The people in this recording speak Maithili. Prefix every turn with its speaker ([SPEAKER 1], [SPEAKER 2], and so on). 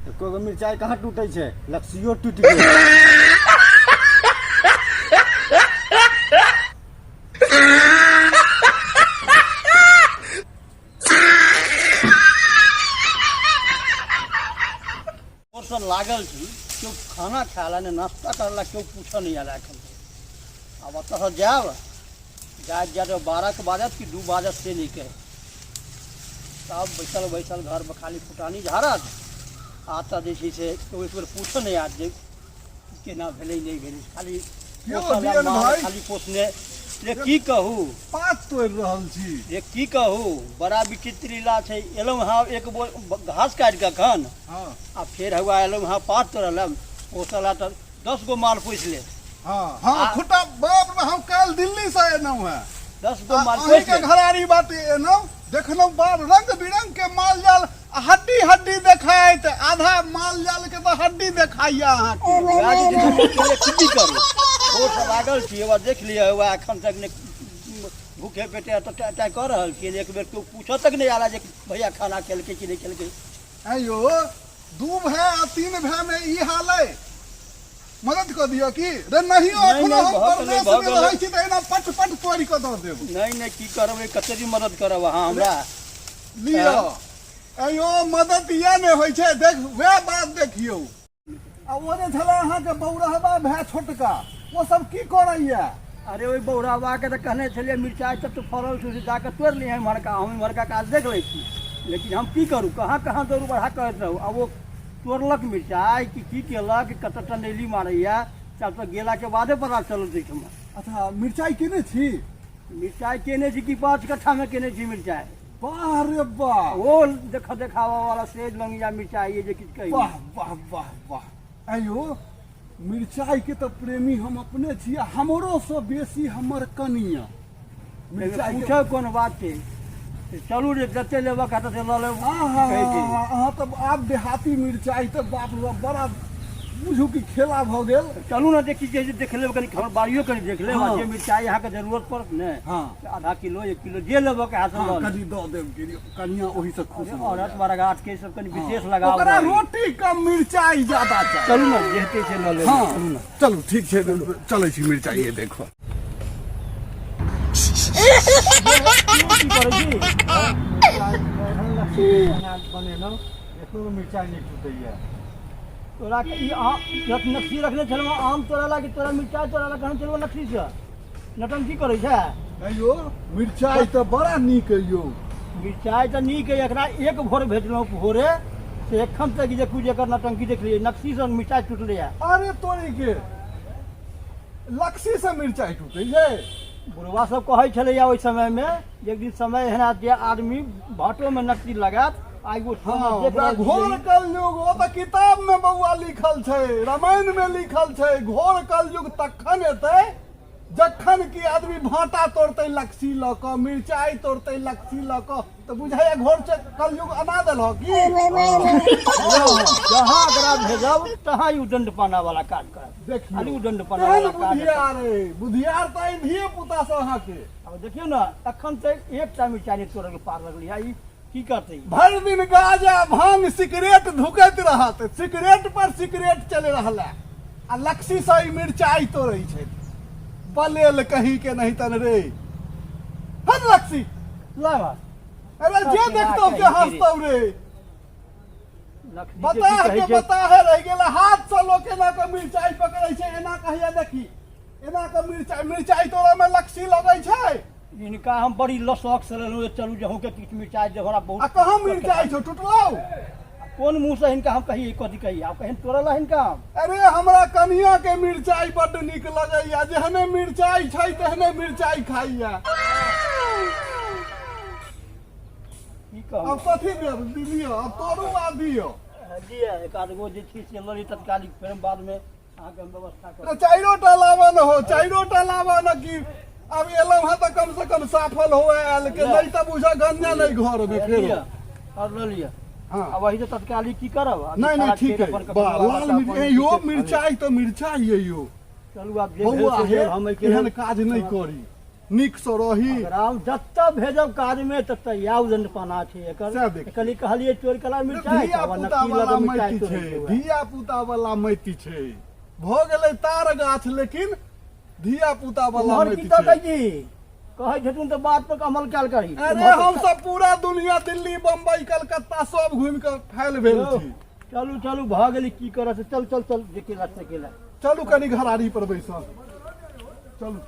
[SPEAKER 1] एको गो मिरचाइ कहाँ टूटै छै, लक्सियो टूटि गेल।
[SPEAKER 2] भोरसँ लागल छी, केओ खाना खाय ला ने नाश्ता करै ला केओ पूछऽ नहि आयल एखन तक। आब एतऽसँ जायब जाइत जाइत 12 बाजत कि 2 बाजत से नहि कहै। तब बैसल बैसल घरमे खाली फुटानी झाड़त आ तऽ जे छै से केओ एक बेर पूछऽ नहि आयत जे केना भेलै नहि भेलै, खाली
[SPEAKER 3] यौ,
[SPEAKER 2] पोसल
[SPEAKER 3] डीएन
[SPEAKER 2] माल,
[SPEAKER 3] भाई।
[SPEAKER 2] खाली पोसने रे। की कहू,
[SPEAKER 3] पात तोड़ि रहल छी
[SPEAKER 2] रे, की कहू, बड़ा विचित्र लीला छै। एलहुँ हँ एक बोल घास काटि कऽ एखन आ फेर हौआ एलहुँ हँ पात तोड़ऽ लए, पोसल तऽ 10 गो माल पोसि लेत।
[SPEAKER 3] हाँ, खुटा बाप रे, हम काल्हि दिल्ली से एलहुँ हेँ।
[SPEAKER 2] 10 गो माल
[SPEAKER 3] अहीं
[SPEAKER 2] पोसि
[SPEAKER 3] के
[SPEAKER 2] लेत।
[SPEAKER 3] घरारी बाटे एलहुँ, देखलहुँ बाप रंग बिरंग के माल जाल आ हड्डी हड्डी देखाइत, आधा माल जाल के तऽ हड्डी देखाइया अहाँके।
[SPEAKER 2] वएह जे छै से अकेले की करू, भोरसँ लागल छी, हौआ देख लिअ, हौआ एखन तक नहि भूखे पेटे एतऽ टाँय टाँय कऽ रहल छियै, एक बेर केओ पूछऽ तक नहि आयल जे भैया खाना खेलकै कि नहि खेलकै।
[SPEAKER 3] ऐं यौ, 2 भाय आ 3 भाय में ई हाल अइ, मदद कऽ दिअ की रे? नहियो
[SPEAKER 2] नहि,
[SPEAKER 3] एखनो
[SPEAKER 2] नहि,
[SPEAKER 3] हम
[SPEAKER 2] भऽ गेलै,
[SPEAKER 3] परदेश
[SPEAKER 2] भऽ
[SPEAKER 3] में
[SPEAKER 2] गेलै।
[SPEAKER 3] रहै छी तऽ एना पट पट तोड़ि कऽ दऽ देब।
[SPEAKER 2] नहि नहि, की करबै, कते दिन मदद करब अहाँ हमरा?
[SPEAKER 3] लिअ। ऐं यौ, मदद इएह ने होइ छै, देख वएह बात देखियौ। आ ओ जे छलै अहाँके बौरहबा भाय छोटका, ओ सब की करैया?
[SPEAKER 2] अरे ओहि बौरहबाके तऽ कहने छलियै मिरचाइ सब तऽ फड़ल छौ से जाकऽ तोड़ि लिहे इम्हरका, हम इम्हरका काज देख लै छी, लेकिन हम की करू, कहाँ कहाँ दौड़ बढ़ा करैत रहू। आब ओ तोड़लक मिरचाइ कि की केलक, कतऽ टंडेली मारैया, से आब तऽ गेलाके बादे पता चलत एहिठमा।
[SPEAKER 3] अच्छा, मिरचाइ केने छी?
[SPEAKER 2] मिरचाइ केने छी कि 5 कट्ठामे केने छी मिरचाइ।
[SPEAKER 3] वाह रे वाह।
[SPEAKER 2] ओ देख देखाबऽ वाला से लंगिया मिरचाइ जे किछु कही।
[SPEAKER 3] वाह वाह वाह वाह। आइयो मिरचाइ के तऽ प्रेमी हम अपने छी आ हमरो से बेसी हमर कनिया
[SPEAKER 2] मिरचाइ। पूछो कोन बात छै, चलू रे, जते लेबक हेतै से लऽ लेब। कहै छै।
[SPEAKER 3] अहाँ तऽ आब देहाती मिरचाइ तऽ बाप रे बाप, बड़ा बुझू कि खेला भऽ गेल।
[SPEAKER 2] चलू ने, देखी जे देख लेब कनि, हमर बाड़ियो कनि देख लेब।
[SPEAKER 3] हाँ।
[SPEAKER 2] जे मिरचाइ अहाँके जरूरत पड़त ने,
[SPEAKER 3] हाँ।
[SPEAKER 2] से आधा किलो 1 किलो जे लेबक है से
[SPEAKER 3] हाँ,
[SPEAKER 2] लऽ लेब।
[SPEAKER 3] कनि दऽ देब गिरी, कनिया ओहि से खुश
[SPEAKER 2] अरे,
[SPEAKER 3] भऽ
[SPEAKER 2] औरत
[SPEAKER 3] जायत।
[SPEAKER 2] बरगाछ के सब कनि विशेष लगाव
[SPEAKER 3] ओकरा
[SPEAKER 2] रहै।
[SPEAKER 3] रोटी कम मिरचाइ ज्यादा चाही।
[SPEAKER 2] चलू ने, जे हेतै से लऽ लेब।
[SPEAKER 3] हाँ।
[SPEAKER 2] चलू ने।
[SPEAKER 3] चलू, ठीक छै, चलै छी मिरचाइए देखो।
[SPEAKER 2] की करै छी?
[SPEAKER 1] बनेलहुँ, एको गो मिरचाइ नहि टूटैया।
[SPEAKER 2] तोरा के ई आम नक्सी रखने छलहुँ आम तोड़ा ला कि तोरा मिरचाइ तोड़ा ला कहने छलहुँ? नक्सी से नटंकी करै छै।
[SPEAKER 3] यौ, मिरचाइ तऽ बड़ा नीक अइ यौ।
[SPEAKER 2] मिरचाइ तऽ नीक अइ, एकरा एक भोर भेजलहुँ भोरे से एखन तक जे कुछ एकर नटंकी देखलियै, नक्सी से मिरचाइ टूटलैया।
[SPEAKER 3] अरे तोरी के, लक्सी से मिरचाइ टूटै छै?
[SPEAKER 2] बुढ़वा सब कहै छलैया ओहि समयमे जे एक दिन समय एहन आयत जे आदमी भाटोमे नक्सी लगायत। आइ ओ
[SPEAKER 3] हाँ,
[SPEAKER 2] देख
[SPEAKER 3] ओकरा
[SPEAKER 2] रहल छियै।
[SPEAKER 3] घोर कलयुग, ओ तऽ किताब में बौआ लिखल छै, रामायण में लिखल छै, घोर कलयुग तखन एतै जखन कि आदमी भाटा तोड़तै लक्सी लऽ कऽ, मिरचाइ तोड़तै लक्सी लऽ कऽ, तऽ बुझाइया घोर कलयुग अना देलह की?
[SPEAKER 2] जहाँ एकरा भेजब तहाँ ई उदंड पाना वाला काज करत।
[SPEAKER 3] देखियौ,
[SPEAKER 2] खाली उदंड पाना
[SPEAKER 3] तेहन
[SPEAKER 2] वाला काज।
[SPEAKER 3] बुधियार अइ, बुधियार तऽ अइ धिये पुता सब अहाँके।
[SPEAKER 2] आब देखियौ ने, एखन तक एकटा मिरचाइ नहि तोड़ल पार लगलै, ई की करतै?
[SPEAKER 3] भरि दिन गाजा भांग सिगरेट धुकैत रहत, सिगरेट पर सिगरेट चलि रहल है आ लक्सी से ई मिरचाई तोड़ै छै, बलेल कहीं के नहीं तन रे। हट लक्सी।
[SPEAKER 2] ला बा।
[SPEAKER 3] अरे जे देखतौ से हंसतौ रे।
[SPEAKER 2] लक्ष्मी के
[SPEAKER 3] बता
[SPEAKER 2] की कहै
[SPEAKER 3] के
[SPEAKER 2] छै?
[SPEAKER 3] बता है रहि गेल, हाथ से लोक एना के मिरचाई पकड़ै छै, एना कहिया देखी एना के मिरचाई, मिरचाई तोड़ै में लक्सी लगै छै।
[SPEAKER 2] हिनका हम बड़ी शौक से लेलहुँ जे चलू जे अहूँके किछु मिरचाइ देब, हमरा बहुत
[SPEAKER 3] आ कहाँ मिरचाई छौ टुटलौ?
[SPEAKER 2] कोन मुँह से हिनका हम कही, कथी कही आब, कहीं तोड़ल हिनका हम?
[SPEAKER 3] अरे हमरा कनिया के मिरचाई बड्ड नीक लगैया, जेहने मिरचाई छै तेहने मिरचाई खाइया।
[SPEAKER 2] की कहू,
[SPEAKER 3] अब कथी देब दियौ, अब तोड़ू आ दियौ।
[SPEAKER 2] दिअ, एक आध गो जे छै से लऽ ली तत्कालिक, फेर बाद में अहाँके हम व्यवस्था
[SPEAKER 3] तऽ
[SPEAKER 2] करब।
[SPEAKER 3] चारिो टा लाबऽ न हो, चारिो टा लाबऽ न कि अब एलहुँ हँ तऽ कम से कम साफल हो आयल के, नहीं तऽ बुझ गंजा नहीं घर में फेर।
[SPEAKER 2] लिअ और लऽ लिअ।
[SPEAKER 3] हाँ।
[SPEAKER 2] आ वही से तत्कालिक की करब अभी?
[SPEAKER 3] नहीं नहीं,
[SPEAKER 2] सारा
[SPEAKER 3] ठीक
[SPEAKER 2] खेत
[SPEAKER 3] है।
[SPEAKER 2] अपन ककरो
[SPEAKER 3] वाह,
[SPEAKER 2] आबऽ
[SPEAKER 3] लाल
[SPEAKER 2] तऽ
[SPEAKER 3] मिर्च
[SPEAKER 2] अपन
[SPEAKER 3] ए यो
[SPEAKER 2] ठीके।
[SPEAKER 3] मिरचाई तऽ मिरचाई है यो।
[SPEAKER 2] चलू आब जे भेल
[SPEAKER 3] बौआ
[SPEAKER 2] से
[SPEAKER 3] हे,
[SPEAKER 2] भेल, हम एहिके
[SPEAKER 3] एहन
[SPEAKER 2] लेल
[SPEAKER 3] काज नहीं करी। नीकसँ रही।
[SPEAKER 2] राम जतऽ भेजब काजमे ततऽ इएह उदंडपना छै एकर।
[SPEAKER 3] सएह देखियौ।
[SPEAKER 2] कहली कहलियै चोरि कला मिरचाइ
[SPEAKER 3] धिया पुता वाला माटि छै, धिया पुता वाला माटि छै। भऽ गेलै तार गाछ, लेकिन धिया पुता वाला
[SPEAKER 2] उम्हर की
[SPEAKER 3] माटि
[SPEAKER 2] तऽ
[SPEAKER 3] छै।
[SPEAKER 2] कहै छी, कहै छथुन तऽ बात पर अमल कयल करी।
[SPEAKER 3] अरे हम सब पूरा दुनिया, दिल्ली, बम्बई, कलकत्ता सब घुमि कऽ फैल भेल
[SPEAKER 2] यौ,
[SPEAKER 3] छी।
[SPEAKER 2] चलू चलू, भऽ गेलै, की करऽ से, चल चल चल, जे केला से केला।
[SPEAKER 3] चलू, कनि घरारी पर बैसल चलू।